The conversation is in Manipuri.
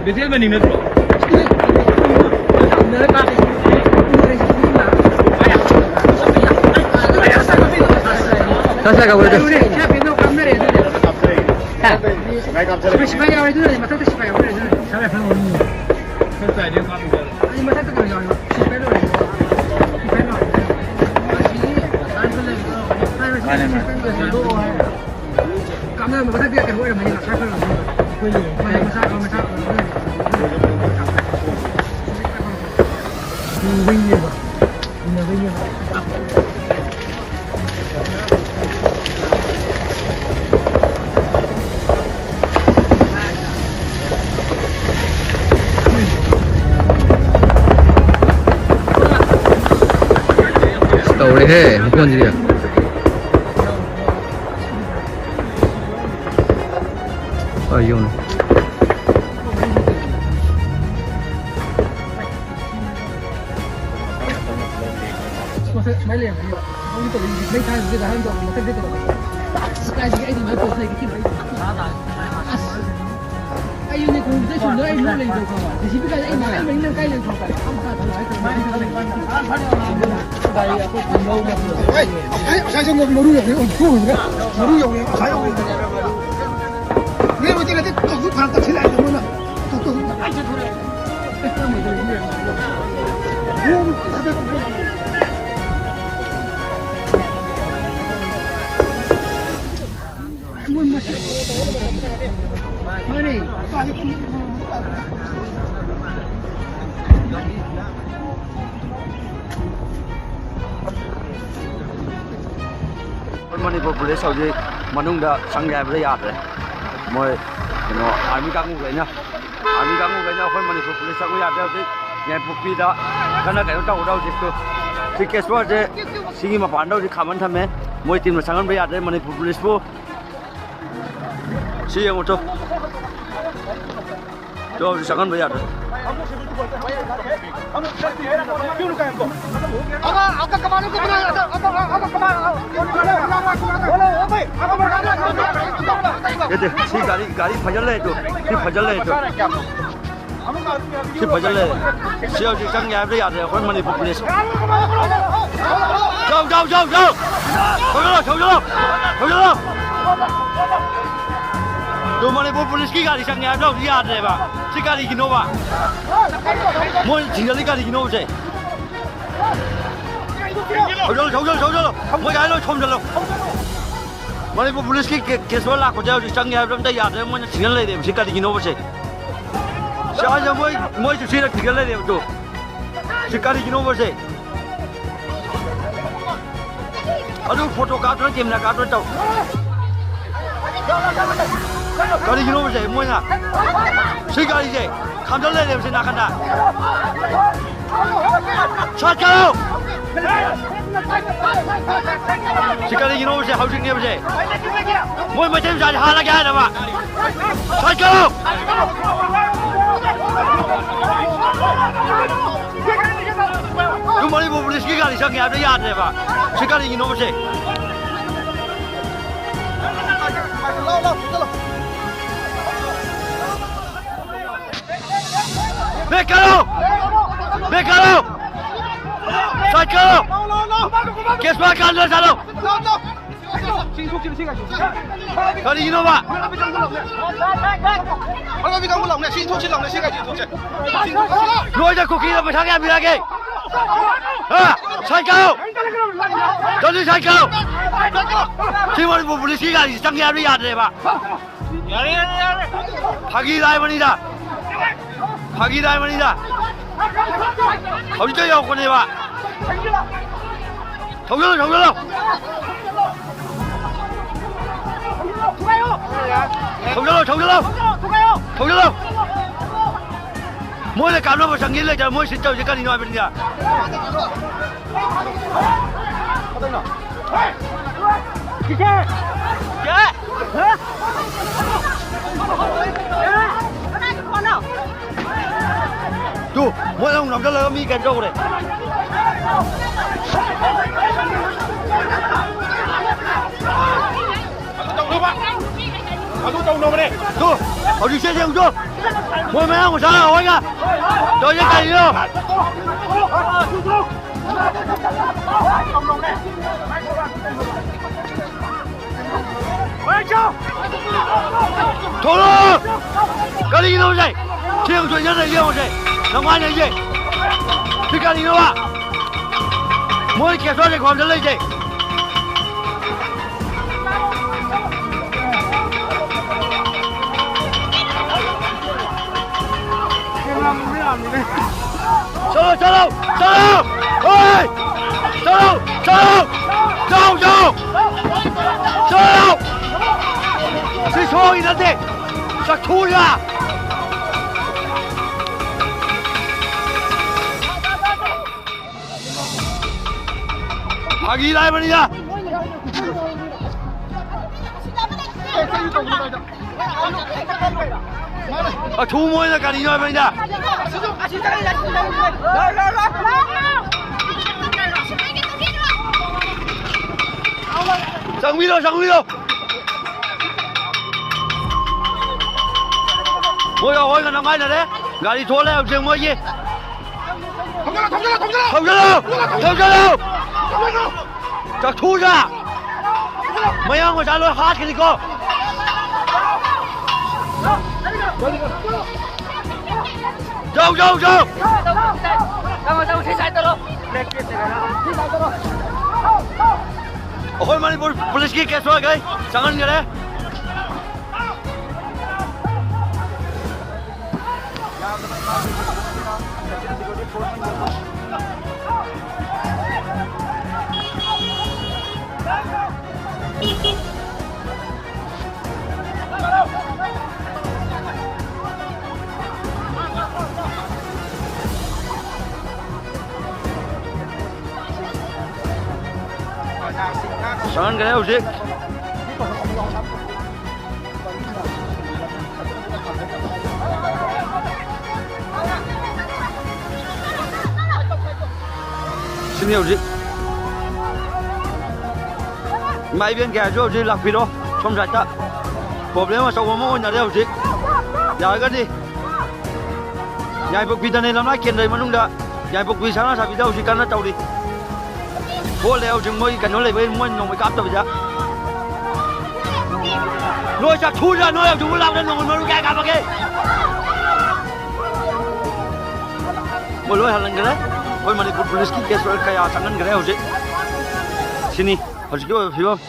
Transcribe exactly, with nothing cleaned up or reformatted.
ꯕꯦꯊꯦꯜ ꯃꯅꯤꯡ ꯅꯠꯇ꯭ꯔꯣ? ꯆꯠꯁꯦ, ꯀꯧꯔꯦ꯫ ꯁꯤꯐꯥꯏ ꯌꯥꯎꯔꯦ, ꯑꯗꯨꯅꯅꯦ, ꯃꯊꯛꯇ ꯁꯤꯐꯥꯏ ꯌꯥꯎꯔꯦ, ꯑꯗꯨꯅꯅꯦ꯫ ꯑꯩ ꯃꯊꯛꯇ ꯀꯩꯅꯣ ꯌꯥꯎꯔꯦ, ꯁꯤꯐꯥꯏ ꯂꯣꯏꯔꯦ꯫ ꯁꯤꯐꯥꯏ ꯂꯣꯏꯔꯦ꯫ ꯃꯥꯅꯦ, ꯃꯥꯅꯦ꯫ ꯀꯥꯞꯅꯔꯝꯕ ꯃꯊꯛꯇ ꯀꯩꯅꯣ ꯑꯣꯏꯔꯝꯃꯅꯤ, ꯉꯁꯥꯏ ꯑꯩꯈꯣꯏ ꯑꯣꯏꯔꯝꯃꯅꯤ꯫ ꯃꯥꯅꯦ, ꯃꯁꯥ, ꯃꯁꯥ ꯑꯣꯏꯔꯝꯃꯅꯤ꯫ ꯎꯅꯕꯩꯅꯦꯕ꯫ ꯎꯅꯕꯩꯅꯦꯕ꯫ ꯇꯧꯔꯦꯍꯦ, ꯃꯈꯣꯟꯁꯤꯗꯤ꯫ ꯑ, ꯌꯦꯡꯉꯨꯅꯦ꯫ ꯃꯊꯛ ꯁꯨꯃꯥꯏꯅ ꯂꯩꯔꯝꯒꯅꯦꯕ꯫ ꯃꯊꯛꯇ ꯇꯧꯔꯒ ꯃꯩ ꯊꯥꯔꯒ ꯁꯤꯗ ꯍꯥꯏꯔꯒ ꯃꯊꯛꯇ ꯇꯧꯔꯒ꯫ ꯑꯁ, ꯀꯥꯏꯗꯒꯤ ꯑꯩꯗꯤ ꯃꯩ ꯄꯣꯁ ꯂꯩꯒꯦ ꯁꯤꯗ ꯑꯩ꯫ ꯑꯁ꯫ ꯑꯩ ꯌꯨꯅꯤꯀꯣꯔꯟꯁꯤꯗ ꯁꯨꯝ ꯂꯣꯏ ꯂꯣꯏ ꯂꯩꯗꯧ ꯈꯪꯉꯕ? ꯖꯦ ꯁꯤ ꯕꯤ ꯀꯥꯏꯗ ꯑꯩ ꯃꯈꯥ ꯃꯅꯤꯡ ꯅꯪ ꯀꯥꯏ ꯂꯩ ꯈꯪꯕ꯭ꯔꯥ? ꯑꯝ ꯊꯥ ꯊꯥ ꯍꯥꯏ ꯈꯪꯕ꯭ꯔꯥ? ꯍꯣꯏ, ꯉꯁꯥꯏ, ꯉꯁꯥꯏꯁꯨ ꯃꯔꯨ ꯌꯧꯔꯦ, ꯑꯣꯟꯊꯣꯛꯎꯔꯦ꯫ ꯃꯔꯨ ꯌꯧꯔꯦ, ꯉꯁꯥꯏ ꯌꯧꯔꯦ꯫ ꯅꯣꯏ ꯃꯩꯇꯩ ꯅꯠꯇꯦ, ꯇꯧꯕ ꯐꯔꯛ ꯇꯥꯁꯤꯜꯂꯛꯑꯦ ꯃꯣꯏꯅ꯫ ꯇꯧ, ꯇꯧ, ꯇꯧ꯫ ꯑꯩꯈꯣꯏ ꯃꯅꯤꯄꯨꯔ ꯄꯨꯂꯤꯁ ꯍꯧꯖꯤꯛ ꯃꯅꯨꯡꯗ ꯆꯪꯒꯦ ꯍꯥꯏꯕꯗ ꯌꯥꯗ꯭ꯔꯦ꯫ ꯃꯣꯏ ꯀꯩꯅꯣ, ꯑꯥꯔꯃꯤ ꯀꯥꯡꯕꯨꯈꯩꯅ, ꯑꯥꯔꯃꯤ ꯀꯥꯡꯕꯨꯈꯩꯅ ꯑꯩꯈꯣꯏ ꯃꯅꯤꯄꯨꯔ ꯄꯨꯂꯤꯁ ꯆꯪꯕ ꯌꯥꯗ꯭ꯔꯦ꯫ ꯍꯧꯖꯤꯛ ꯌꯥꯏꯄꯣꯛꯄꯤꯗ ꯀꯟꯅ ꯀꯩꯅꯣ ꯇꯧꯒꯗꯧ ꯍꯧꯖꯤꯛꯇꯨ꯫ ꯁꯤ ꯀꯦꯁ ꯋꯥꯔꯁꯦ ꯁꯤꯒꯤ ꯃꯄꯥꯟꯗ ꯍꯧꯖꯤꯛ ꯈꯥꯝꯃꯟ ꯊꯝꯃꯦ꯫ ꯃꯣꯏ ꯇꯤꯝꯅ ꯆꯪꯍꯟꯕ ꯌꯥꯗ꯭ꯔꯦ ꯃꯅꯤꯄꯨꯔ ꯄꯨꯂꯤꯁꯄꯨ꯫ ꯁꯤ ꯌꯦꯡꯉꯨ ꯇꯨ꯫ ꯇꯨ ꯍꯧꯖꯤꯛ ꯆꯪꯍꯟꯕ ꯌꯥꯗ꯭ꯔꯦ꯫ ꯅꯠꯇꯦ, ꯁꯤ ꯒꯥꯔꯤ, ꯒꯥꯔꯤ ꯐꯖꯜ ꯂꯩ ꯇꯨ꯫ ꯁꯤ ꯐꯖꯜ ꯂꯩ ꯇꯨ꯫ ꯁꯤ ꯐꯖꯅ ꯂꯩꯔꯦ꯫ ꯁꯤ ꯍꯧꯖꯤꯛ ꯆꯪꯒꯦ ꯍꯥꯏꯕꯗ ꯌꯥꯗ꯭ꯔꯦ ꯑꯩꯈꯣꯏ ꯃꯅꯤꯄꯨꯔ ꯄꯨꯂꯤꯁ꯫ ꯌꯥꯎ, ꯌꯥꯎ, ꯌꯥꯎ, ꯌꯥꯎ! ꯊꯧꯖꯤꯜꯂꯣ, ꯊꯧꯖꯤꯜꯂꯣ! ꯊꯧꯖꯤꯜꯂꯣ! ꯑꯗꯨ ꯃꯅꯤꯄꯨꯔ ꯄꯨꯂꯤꯁꯀꯤ ꯒꯥꯔꯤ ꯆꯪꯉꯦ ꯍꯥꯏꯕꯗ ꯍꯧꯖꯤꯛ ꯌꯥꯗ꯭ꯔꯦꯕ꯫ ꯁꯤ ꯀꯔꯤꯒꯤꯅꯣꯕ? ꯃꯣꯏ ꯊꯤꯡꯖꯤꯜꯂꯤ ꯀꯔꯤꯒꯤꯅꯣꯕ ꯁꯦ? ꯊꯧꯖꯤꯜꯂꯣ, ꯊꯧꯖꯤꯜꯂꯣ, ꯊꯧꯖꯤꯜꯂꯣ! ꯃꯣꯏ ꯒꯥꯔꯤ ꯂꯣꯏ ꯊꯣꯝꯖꯤꯜꯂꯣ! ꯃꯅꯤꯄꯨꯔ ꯄꯨꯂꯤꯁꯀꯤ ꯀꯦ-, ꯀꯦꯖꯨꯋꯦꯜ ꯂꯥꯛꯄꯁꯦ ꯍꯧꯖꯤꯛ ꯆꯪꯉꯦ ꯍꯥꯏꯕꯗ ꯑꯝꯇ ꯌꯥꯗ꯭ꯔꯦ, ꯃꯣꯏꯅ ꯊꯤꯡꯖꯤꯜ ꯂꯩꯔꯦꯕ꯫ ꯁꯤ ꯀꯔꯤꯒꯤꯅꯣꯕ ꯁꯦ? ꯁꯤ ꯍꯥꯏꯁꯦ ꯃꯣꯏ, ꯃꯣꯏꯁꯨ ꯁꯤꯗ ꯊꯤꯡꯖꯤꯜ ꯂꯩꯔꯦꯕ ꯇꯨ꯫ ꯁꯤ ꯀꯔꯤꯒꯤꯅꯣꯕ ꯁꯦ? ꯑꯗꯨ ꯐꯣꯇꯣ ꯀꯥꯞꯇꯅ ꯀꯦꯃꯦꯔꯥ ꯀꯥꯞꯇꯅ ꯇꯧ꯫ ꯀꯔꯤꯒꯤꯅꯣꯕ ꯁꯦ ꯃꯣꯏꯅ? ꯁꯤ ꯒꯥꯔꯤꯁꯦ ꯈꯥꯝꯖꯜ ꯂꯩꯔꯦꯕ ꯁꯤ ꯅꯥꯀꯟꯗ꯫ ꯁꯠ ꯀꯛꯑꯣ! ꯁꯤ ꯀꯔꯤꯒꯤꯅꯣꯕ ꯁꯦ ꯍꯧꯖꯤꯛꯅꯦꯕ ꯁꯦ? ꯃꯣꯏ ꯃꯩꯇꯩ ꯃꯆꯥꯁꯦ ꯍꯥꯠꯂꯒꯦ ꯍꯥꯏꯔꯕ? ꯁꯠ ꯀꯛꯑꯣ! ꯑꯗꯨ ꯃꯅꯤꯄꯨꯔ ꯄꯨꯂꯤꯁꯀꯤ ꯒꯥꯔꯤ ꯆꯪꯉꯦ ꯍꯥꯏꯕꯗ ꯌꯥꯗ꯭ꯔꯦꯕ꯫ ꯁꯤ ꯀꯔꯤꯒꯤꯅꯣꯕ ꯁꯦ? ꯕꯦꯛ ꯀꯥꯔꯣ! ꯕꯦꯛ ꯀꯥꯔꯣ! ꯁꯥꯏꯠ ꯀꯥꯔꯣ! ꯀꯦꯁꯄꯥ ꯀꯥꯟꯗ ꯆꯠꯂꯣ! ꯀꯔꯤꯒꯤꯅꯣꯕ? ꯅꯣꯏꯗ ꯀꯨꯀꯤꯅ ꯄꯩꯁꯥ ꯀꯌꯥ ꯄꯤꯔꯛꯑꯒꯦ? ꯍꯥ? ꯁꯥꯏꯠ ꯀꯥꯔꯣ! ꯖꯜꯗꯤ ꯁꯥꯏꯠ ꯀꯥꯔꯣ! ꯁꯤ ꯃꯅꯤꯄꯨꯔ ꯄꯨꯂꯤꯁꯀꯤ ꯒꯥꯔꯤꯁꯤ ꯆꯪꯒꯦ ꯍꯥꯏꯕꯗ ꯌꯥꯗ꯭ꯔꯦꯕ꯫ ꯌꯥꯔꯦ, ꯌꯥꯔꯦ, ꯌꯥꯔꯦ꯫ ꯐꯥꯒꯤ ꯂꯥꯏꯕꯅꯤꯗ꯫ ꯐꯥꯒꯤ ꯂꯥꯏꯕꯅꯤꯗ꯫ ꯍꯧꯖꯤꯛꯇ ꯌꯧꯔꯛꯄꯅꯦꯕ꯫ ꯊꯧꯖꯜꯂꯣ, ꯊꯧꯖꯜꯂꯣ꯫ ꯊꯧꯖꯜꯂꯣ, ꯊꯧꯖꯜꯂꯣ꯫ ꯊꯧꯖꯜꯂꯣ꯫ ꯃꯣꯏꯅ ꯀꯥꯞꯅꯕ ꯆꯪꯒꯦ ꯂꯩꯇ꯭ꯔ ꯃꯣꯏ ꯁꯤ ꯇꯧꯔꯤꯁꯦ ꯀꯔꯤꯅꯣ ꯍꯥꯏꯕꯅꯤꯗ꯫ ꯇꯨ, ꯃꯣꯏ ꯑꯃꯨꯛ ꯅꯝꯁꯤꯜꯂꯒ ꯃꯤ ꯀꯩꯅꯣ ꯇꯧꯈ꯭ꯔꯦ꯫ ꯑꯗꯨ ꯇꯧꯅꯕꯅꯦ꯫ ꯇꯨ, ꯍꯧꯖꯤꯛꯁꯦ ꯌꯦꯡꯉꯨ ꯇꯨ꯫ ꯃꯣꯏ ꯃꯌꯥꯡ ꯃꯆꯥ ꯍꯣꯏꯒ ꯇꯧꯔꯤꯁꯦ ꯀꯔꯤꯅꯣ? ꯊꯣꯛꯂꯛꯑꯣ! ꯀꯔꯤꯒꯤꯅꯣ ꯁꯦ? ꯊꯦꯡꯁꯨ ꯏꯟꯖꯟꯅ ꯌꯦꯡꯉꯨꯁꯦ꯫ ꯅꯃꯥꯏꯅ ꯌꯦꯡ꯫ ꯁꯤ ꯀꯔꯤꯅꯣꯕ? ꯃꯣꯏ ꯀꯦꯁꯣꯟꯁꯦ ꯈꯣꯝꯖꯜꯂꯛꯏꯁꯦ꯫ ꯆꯠꯂꯣ, ꯆꯠꯂꯣ, ꯆꯠꯂꯣ! ꯍꯣꯏ! ꯆꯠꯂꯣ, ꯆꯠꯂꯣ! ꯆꯥꯎ, ꯆꯥꯎ! ꯆꯠꯂꯣ! ꯁꯤ ꯁꯣꯏ ꯅꯠꯇꯦ! ꯆꯠꯊꯣꯛꯎ ꯌꯥ! ꯐꯥꯒꯤ ꯂꯥꯏꯕꯅꯤꯗ꯫ ꯑꯊꯨꯕ ꯑꯣꯏꯅ ꯀꯔꯤꯅꯣ ꯍꯥꯏꯕꯅꯤꯗ꯫ ꯆꯪꯕꯤꯔꯣ, ꯆꯪꯕꯤꯔꯣ꯫ ꯃꯣꯏꯒ ꯑꯩꯈꯣꯏꯒ ꯅꯝꯈꯥꯏꯅꯔꯦ꯫ ꯒꯥꯔꯤ ꯊꯣꯛꯂꯦ ꯍꯧꯖꯤꯛ ꯃꯣꯏꯒꯤ꯫ ꯊꯧꯖꯤꯜꯂꯣ, ꯊꯧꯖꯤꯜꯂꯣ, ꯊꯧꯖꯤꯜꯂꯣ! ꯊꯧꯖꯤꯜꯂꯣ! ꯊꯧꯖꯤꯜꯂꯣ! ꯊꯧꯖꯤꯜꯂꯣ! ꯆꯠꯊꯣꯛꯎꯗ! ꯃꯌꯥꯡ ꯃꯆꯥ ꯂꯣꯏ ꯍꯥꯠꯈꯤꯅꯤꯀꯣ! ꯌꯥꯎ, ꯌꯥꯎ, ꯌꯥꯎ! ꯆꯪꯉꯣ, ꯆꯪꯉꯣ, ꯁꯤ side ꯇꯧꯔꯣ꯫ ꯑꯩꯈꯣꯏ ꯃꯅꯤꯄꯨꯔ ꯄꯨꯂꯤꯁꯀꯤ ꯀꯦꯁ ꯂꯣꯏꯈ꯭ꯔꯦ, ꯆꯪꯍꯟꯈ꯭ꯔꯦ꯫ ꯆꯪꯍꯟꯈ꯭ꯔꯦ ꯍꯧꯖꯤꯛ꯫ ꯁꯤꯅꯤ ꯍꯧꯖꯤꯛ꯫ ꯏꯃꯥ ꯏꯕꯦꯟ ꯀꯌꯥꯁꯨ ꯍꯧꯖꯤꯛ ꯂꯥꯛꯄꯤꯔꯣ ꯁꯣꯝ side ꯇ꯫ ꯄ꯭ꯔꯣꯕ꯭ꯂꯦꯝ ꯑꯆꯧꯕ ꯑꯃ ꯑꯣꯏꯅꯔꯦ ꯍꯧꯖꯤꯛ꯫ ꯌꯥꯔꯒꯗꯤ ꯌꯥꯏꯄꯣꯛꯄꯤꯗꯅꯦ, ꯂꯝꯂꯥꯏ ꯀꯦꯟꯗ꯭ꯔꯒꯤ ꯃꯅꯨꯡꯗ ꯌꯥꯏꯄꯣꯛꯄꯤ ꯁꯅꯥ ꯁꯥꯕꯤꯗ ꯍꯧꯖꯤꯛ ꯀꯟꯅ ꯇꯧꯔꯤ꯫ ꯍꯣꯜꯂꯦ ꯍꯧꯖꯤꯛ ꯃꯣꯏ ꯀꯩꯅꯣ ꯂꯩꯕꯩ ꯃꯣꯏ ꯅꯣꯡꯃꯩ ꯀꯥꯞꯇꯕꯤꯗ꯫ ꯅꯣꯏ ꯆꯠꯊꯨꯗ ꯅꯣꯏ ꯍꯧꯖꯤꯛ ꯂꯥꯛꯄꯗ ꯅꯣꯡꯃꯩ ꯃꯔꯨ ꯀꯌꯥ ꯀꯥꯞꯄꯒꯦ? ꯃꯣꯏ ꯂꯣꯏ ꯍꯜꯍꯟꯈ꯭ꯔꯦ꯫ ꯑꯩꯈꯣꯏ ꯃꯅꯤꯄꯨꯔ ꯄꯨꯂꯤꯁꯀꯤ ꯀꯦꯁ ꯀꯌꯥ ꯆꯪꯍꯟꯈ꯭ꯔꯦ ꯍꯧꯖꯤꯛ꯫ ꯁꯤꯅꯤ ꯍꯧꯖꯤꯛꯀꯤ ꯑꯣꯏꯕ ꯐꯤꯕꯝ꯫